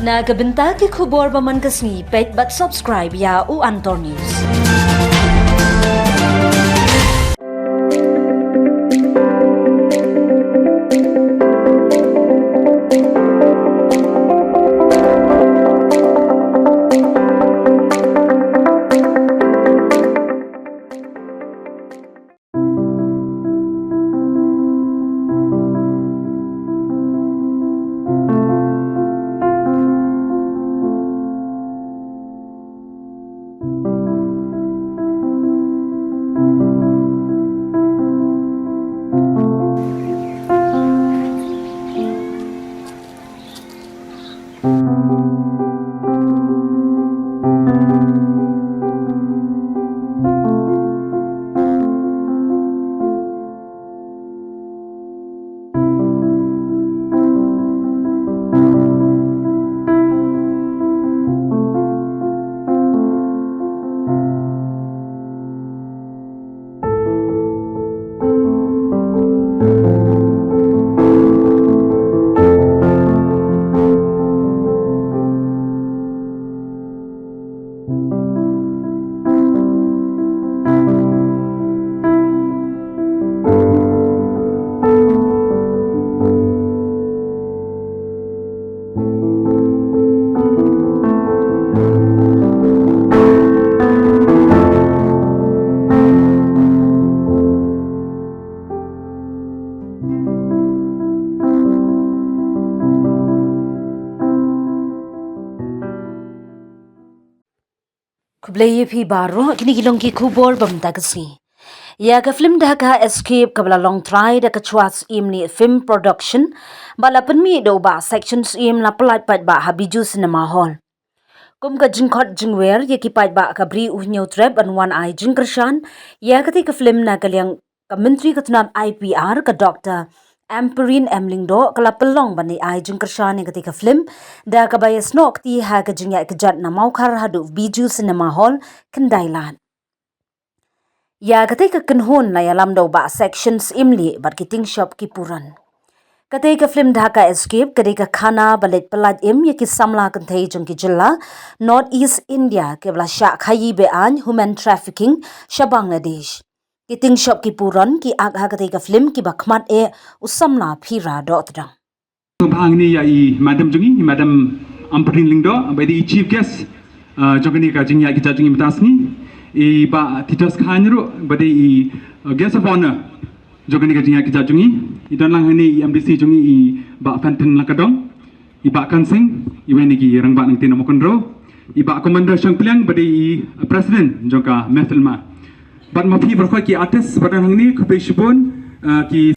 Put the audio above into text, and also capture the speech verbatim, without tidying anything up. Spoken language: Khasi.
Na ka bynta ki khubor ba man ka sngi, peit bad subscribe ïa u Antor News. Khublei ïa phi baroh, kine ki long ki khubor ba mynta ka sngi. Ïa ka film Dhaka Escape kaba la long trai da ka Chwa Syiem Film Production, ba la pynmih da u Bah Section Syiem, la pyllait paidbah ha Bijou Cinema Hall. Kum ka jingkhot jingwer ïa ki paidbah, ka Bri U Hynñiewtrep ban wan ai jingkyrshan ïa katei ka film, na ka liang ka Myntri ka tnad I P R, ka Doctor Ampareen M Lyngdoh, ka la pynlong ban ai jingkyrshan ïa katei ka film, da kaba ïasnoh kti ha ka jingïaid kjat na Mawkhar haduh Bijou Cinema Hall, Khyndai-lad. Ïa katei ka kynhun la ïalam da u Bah Section Syiem bad ki tyngshop ki puron. Katei ka film Dhaka Escape ka dei ka khana ba leit pyllait im ïa ki samla kynthei jong ki jylla North East India kiba la shah khaii be-aiñ, human trafficking, sha Bangladesh. Ki tyngshop ki puron ki ak ha katei ka film kiba khmat eh u samla Phira Dohtdong. Bha ngi ïa i madam jong ngi, i madam Ampareen Lyngdoh, ba dei i chief guest, uh, jong kane ka jingïaid kjat jong ngi mynta sngi. I Bah Titus Chyne ruh, ba dei i, uh, guest of honor jong kane ka jingïaid kjat jong ngi. I don lang hangne i M D C jong ngi, i Bah Fenton Lyngdoh. I Bah Kan Sing, iwei na ki rangbah nangtei na Mawkynrew. I Bah Commander Shangpliang, ba dei i President jong ka Mehfilma. Bad ma phi baroh ki artist ba don hangne, khublei shibun, ah, ki